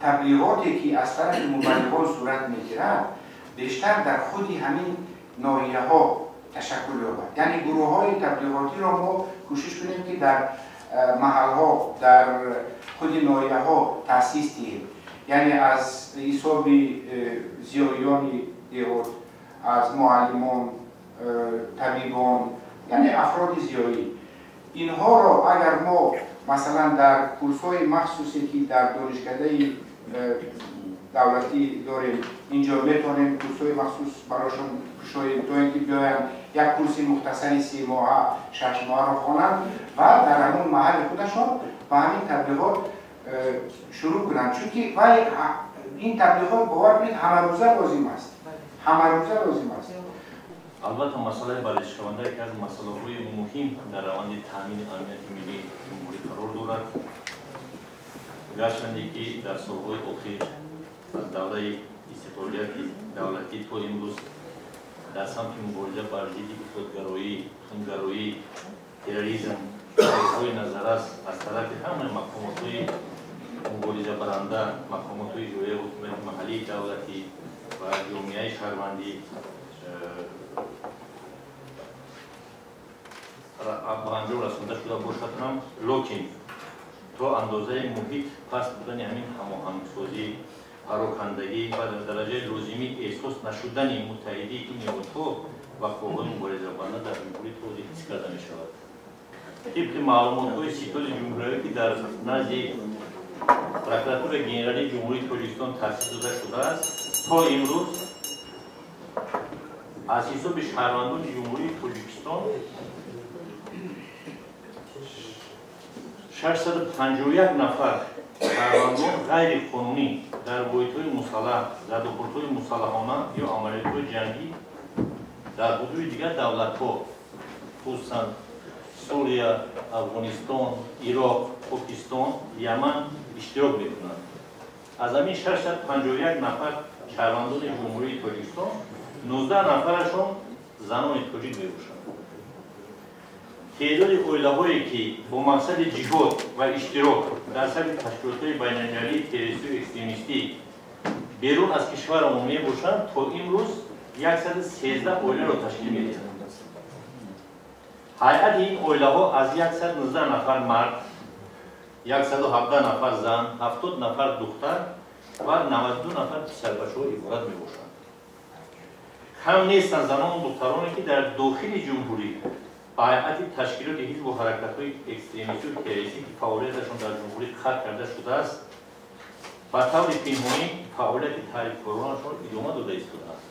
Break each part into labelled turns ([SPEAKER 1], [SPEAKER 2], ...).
[SPEAKER 1] таблиғоте ки аз тарафи мубаллиғон сурат мегирад, бештар дар худи ҳамин ноҳияҳо ташаккул ёбад. Яъне гурӯҳҳои таблиғотиро мо кӯшиш кунем, ки дар маҳалҳо, дар худи ноҳияҳо таъсис диҳем. Яъне аз ҳисоби зиёиёни деҳот, аз муаллимон, табибон, яъне афроди зиёӣ. Инҳоро агар мо масалан дар курсҳои махсусе, ки дар донишкадаи давлатӣ дорем, инҷо метавонем курсҳои махсус барошон кушоем, то ин ки биёянд, як курси мухтасари 3 моҳа, 6 моҳаро хонанд ва дар ҳамон маҳалли худашон ба ҳамин таблиғот шурӯъ кунанд. Чунки вай ин таблиғот, бовар кунед, ҳамарӯза лозим аст, ҳамарӯза лозим аст.
[SPEAKER 2] Албатта, масъалаи баррасишаванда яке аз масъалаҳои муҳим дар раванди таъмини амнияти миллии ҷумҳурӣ қарор дорад. Гарчанде ки дар солҳои охир, аз давраи истиқлолияти давлатӣ то имрӯз, дар самти мубориза бар зидди ифротгароӣ, тундгароӣ, терроризм ҳои назаррас аз тарафи ҳамаи мақомотҳои муборизабаранда, мақомотҳои иҷроияи ҳукумати маҳаллии давлатӣ ва ҷомеаи шаҳрвандӣ ба анҷом расонда шуда бошад ҳам, лекин то андозаи муҳит паст будани ҳамин ҳамоҳангсозӣ, парокандагӣ ва дар дараҷаи лозимӣ эҳсос нашудани муттаҳидии ин ниҳодҳо ва қувваҳои муборизабаранда дар ҷумҳурӣ то ҳозир ҳис карда мешавад. Тибқи маълумотҳои Ситоди ҷумҳуриявӣ, ки дар назди Прокуратураи генералии Ҷумҳурии Тоҷикистон таъсис дода шудааст, то имрӯз аз ҳисоби шаҳрвандони Ҷумҳурии Тоҷикистон 651 нафар шаҳрвандон ғайриқонунӣ дар воҳидҳои мусаллаҳ, задухӯрдҳои мусаллаҳона ё амалиётҳои ҷангӣ дар ҳудуди дигар давлатҳо, хусусан Сурия, Афғонистон, Ироқ, Покистон, Яман иштирок мекунанд. Аз ҳамин 651 нафар шаҳрвандони Ҷумҳурии Тоҷикистон 19 нафарашон занони тоҷик мебошанд. Теъдоди оилаҳое, ки бо мақсади ҷиҳод ва иштирок дар сафи ташкилотҳои байналмилалии террористию экстремистӣ берун аз кишварамон мебошанд, то имрӯз 113 оиларо ташкил медиҳанд. Ҳайати ин оилаҳо аз 119 нафар мард, 117 нафар зан, 70 нафар духтар ва 92 нафар писарбачаҳо иборат мебошанд. Кам нестанд занону духтароне, ки дар дохили ҷумҳурӣ ба ҳайати ташкилоти ҳизбу ҳаракатҳои экстремистию террористӣ, ки фаъолияташон дар ҷумҳурӣ қатъ карда шудааст, ба таври пинҳонӣ фаъолияти таърифкоронашон идома дода истодаанд.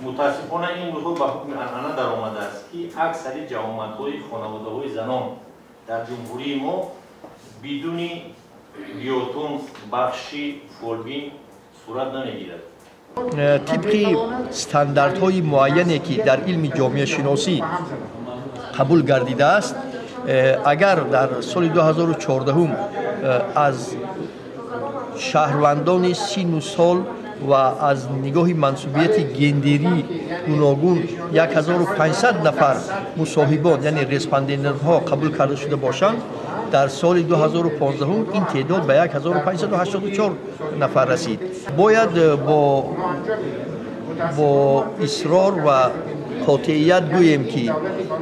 [SPEAKER 2] Мутаассифона, ин рӯзҳо ба ҳукми анъана даромадааст, ки аксари ҷамъомадҳои хонаводаҳои занон дар ҷумҳурии мо бидуни биотун, бахшӣ, фолбин сурат намегирад.
[SPEAKER 3] Тибқи стандартҳои муайяне, ки дар илми ҷомеашиносӣ қабул гардидааст, агар дар соли 2014 аз шаҳрвандони сину сол ва аз нигоҳи мансубияти гендерӣ гуногун 1500 нафар мусоҳибон, яъне респондентҳо қабул карда шуда бошанд, дар соли 2015 ин теъдод ба 1584 нафар расид. Бояд бо исрор ва қотеият гӯем, ки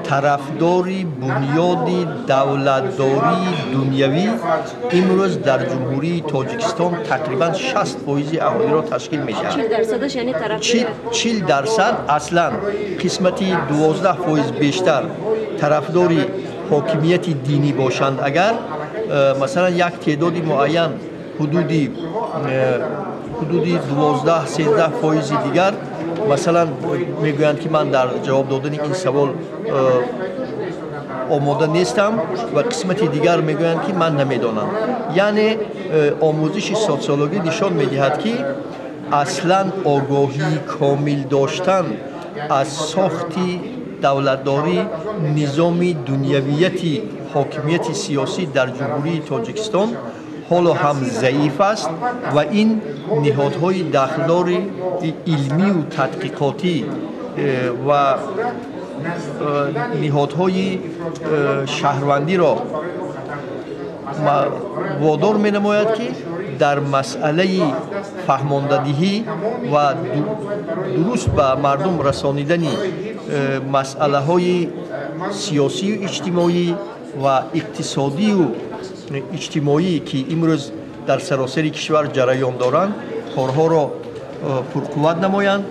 [SPEAKER 3] тарафдори бунёди давлатдории дунявӣ имрӯз дар Ҷумҳурии Тоҷикистон тақрибан 60 фоизи аҳолиро ташкил медиҳад. 40% аслан қисмати 12 фоиз бештар тарафдори ҳокимияти динӣ бошанд, агар масалан як теъдоди муайян, ҳудуди 12-13 фоизи дигар, масалан, мегӯянд, ки ман дар ҷавоб додани ин савол омода нестам, ва қисмати дигар мегӯянд, ки ман намедонам. Яъне омӯзиши социологӣ нишон медиҳад, ки аслан огоҳии комил доштан аз сохти давлатдорӣ, низоми дунявияти ҳокимияти сиёсӣ дар Ҷумҳурии Тоҷикистон ҳоло ҳам заиф аст ва ин ниҳодҳои дахлдори илмию тадқиқотӣ ва ниҳодҳои шаҳрвандиро водор менамояд, ки Дар масъалаи фаҳмондадиҳӣ ва дуруст ба мардум расонидани масъалаҳои сиёсию иҷтимоӣ ва иқтисодию иҷтимоӣ, ки имрӯз дар саросари кишвар ҷараён доранд, корҳоро пурқувват намоянд.